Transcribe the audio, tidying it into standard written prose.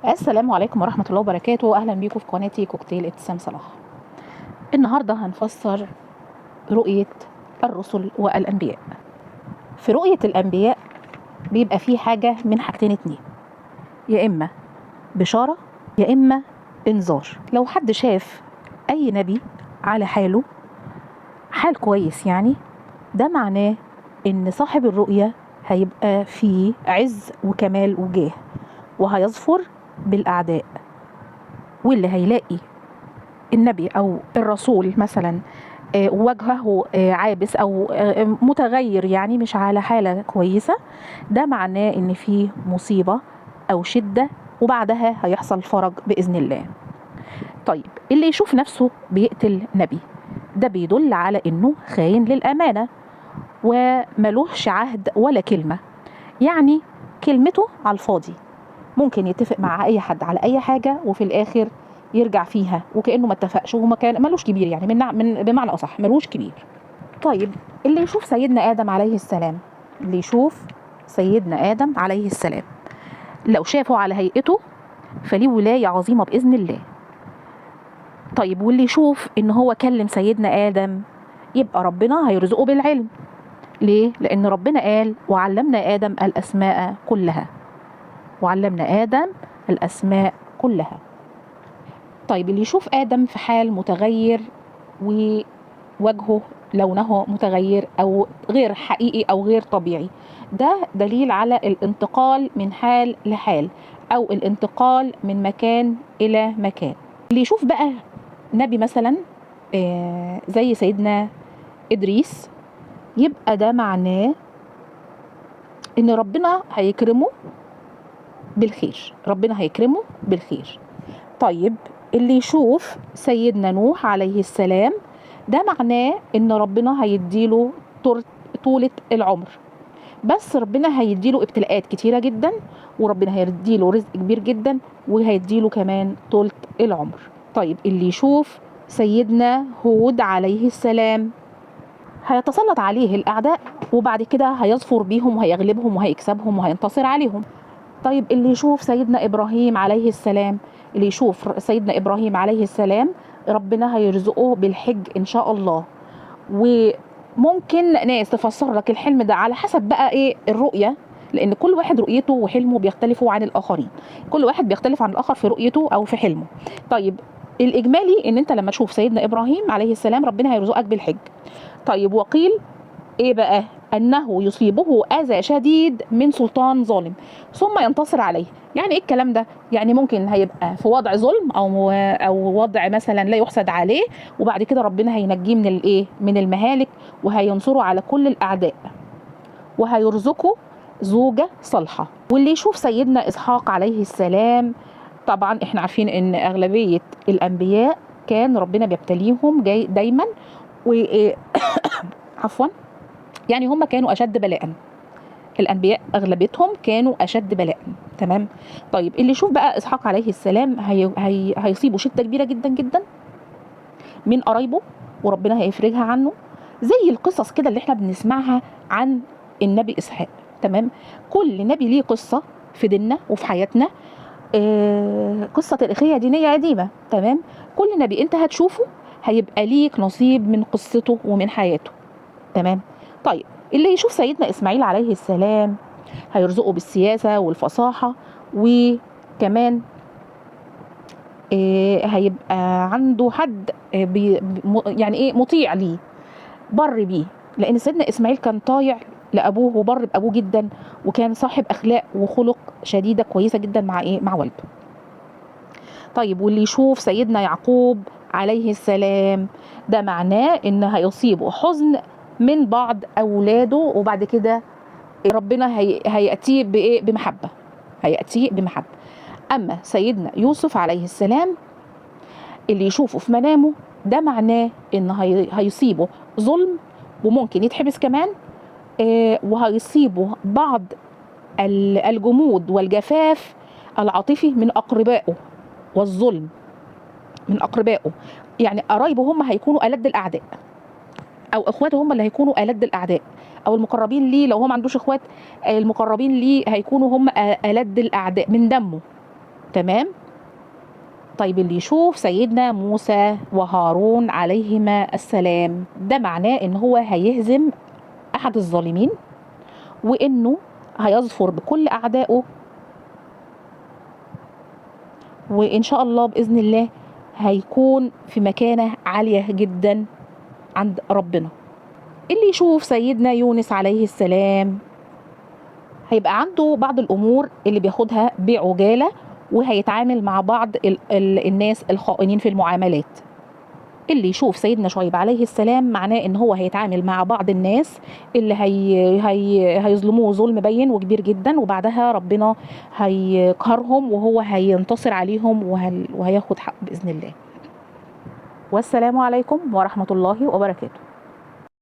السلام عليكم ورحمة الله وبركاته. أهلا بيكم في قناتي كوكتيل ابتسام صلاح. النهاردة هنفسر رؤية الرسل والأنبياء. في رؤية الأنبياء بيبقى فيه حاجة من حاجتين اتنين، يا إما بشارة يا إما إنذار. لو حد شاف أي نبي على حاله حال كويس يعني، ده معناه إن صاحب الرؤية هيبقى فيه عز وكمال وجاه وهيظفر بالأعداء. واللي هيلاقي النبي أو الرسول مثلا وجهه عابس أو متغير، يعني مش على حالة كويسة، ده معناه إن فيه مصيبة أو شدة وبعدها هيحصل فرج بإذن الله. طيب اللي يشوف نفسه بيقتل نبي، ده بيدل على إنه خاين للأمانة وملوهش عهد ولا كلمة، يعني كلمته على الفاضي، ممكن يتفق مع أي حد على أي حاجة وفي الآخر يرجع فيها وكأنه ما اتفقش وما كان ملوش كبير، يعني من بمعنى أصح ملوش كبير. طيب اللي يشوف سيدنا آدم عليه السلام، اللي يشوف سيدنا آدم عليه السلام لو شافه على هيئته فليه ولاية عظيمة بإذن الله. طيب واللي يشوف إن هو كلم سيدنا آدم يبقى ربنا هيرزقه بالعلم. ليه؟ لأن ربنا قال وعلمنا آدم الأسماء كلها، وعلمنا آدم الأسماء كلها. طيب اللي يشوف آدم في حال متغير ووجهه لونه متغير أو غير حقيقي أو غير طبيعي، ده دليل على الانتقال من حال لحال أو الانتقال من مكان إلى مكان. اللي يشوف بقى نبي مثلا زي سيدنا إدريس، يبقى ده معناه إن ربنا هيكرمه بالخير، ربنا هيكرمه بالخير. طيب اللي يشوف سيدنا نوح عليه السلام، ده معناه إن ربنا هيديله طولة العمر، بس ربنا هيديله ابتلاءات كتيرة جدا، وربنا هيديله رزق كبير جدا، وهيديله كمان طولة العمر. طيب اللي يشوف سيدنا هود عليه السلام، هيتسلط عليه الأعداء وبعد كده هيظفر بيهم وهيغلبهم وهيكسبهم وهينتصر عليهم. طيب اللي يشوف سيدنا إبراهيم عليه السلام، اللي يشوف سيدنا إبراهيم عليه السلام ربنا هيرزقه بالحج إن شاء الله. وممكن ناس تفسر لك الحلم ده على حسب بقى إيه الرؤية، لأن كل واحد رؤيته وحلمه بيختلفوا عن الآخرين، كل واحد بيختلف عن الآخر في رؤيته أو في حلمه. طيب الإجمالي إن أنت لما تشوف سيدنا إبراهيم عليه السلام ربنا هيرزقك بالحج. طيب وقيل إيه بقى؟ أنه يصيبه أذى شديد من سلطان ظالم ثم ينتصر عليه. يعني إيه الكلام ده؟ يعني ممكن هيبقى في وضع ظلم أو وضع مثلا لا يحسد عليه، وبعد كده ربنا هينجيه من الإيه؟ من المهالك، وهينصره على كل الأعداء، وهيرزقه زوجة صالحة. واللي يشوف سيدنا إسحاق عليه السلام، طبعا إحنا عارفين إن أغلبية الأنبياء كان ربنا بيبتليهم جاي دايما و عفوا، يعني هم كانوا أشد بلاء، الأنبياء أغلبيتهم كانوا أشد بلاء. تمام. طيب اللي يشوف بقى إسحاق عليه السلام هيصيبه شدة كبيرة جدا جدا من قرايبه، وربنا هيفرجها عنه، زي القصص كده اللي احنا بنسمعها عن النبي إسحاق. تمام. كل نبي ليه قصة في ديننا وفي حياتنا، قصة تاريخية دينية قديمة. تمام. كل نبي انت هتشوفه هيبقى ليك نصيب من قصته ومن حياته. تمام. طيب اللي يشوف سيدنا إسماعيل عليه السلام هيرزقه بالسياسة والفصاحة، وكمان هيبقى عنده حد يعني ايه مطيع ليه، بر بيه، لأن سيدنا إسماعيل كان طايع لأبوه وبر بأبوه جدا، وكان صاحب أخلاق وخلق شديدة كويسة جدا مع ايه؟ مع والده. طيب واللي يشوف سيدنا يعقوب عليه السلام، ده معناه إن هيصيبه حزن من بعض أولاده، وبعد كده ربنا هيأتيه بإيه؟ بمحبة، هيأتيه بمحبة. أما سيدنا يوسف عليه السلام اللي يشوفه في منامه، ده معناه إن هيصيبه ظلم وممكن يتحبس كمان، وهيصيبه بعض الجمود والجفاف العاطفي من أقربائه، والظلم من أقربائه، يعني قرايبه هم هيكونوا ألد الأعداء، أو إخواته هم اللي هيكونوا ألد الأعداء، أو المقربين ليه لو هو ما عندوش إخوات، المقربين ليه هيكونوا هم ألد الأعداء من دمه. تمام. طيب اللي يشوف سيدنا موسى وهارون عليهما السلام، ده معناه ان هو هيهزم احد الظالمين، وانه هيظفر بكل اعدائه، وان شاء الله باذن الله هيكون في مكانة عالية جدا عند ربنا. اللي يشوف سيدنا يونس عليه السلام هيبقى عنده بعض الأمور اللي بياخدها بعجالة، وهيتعامل مع بعض الناس الخائنين في المعاملات. اللي يشوف سيدنا شعيب عليه السلام معناه ان هو هيتعامل مع بعض الناس اللي هيظلموه ظلم بين وكبير جدا، وبعدها ربنا هيقهرهم وهو هينتصر عليهم وهياخد حقه بإذن الله. والسلام عليكم ورحمة الله وبركاته.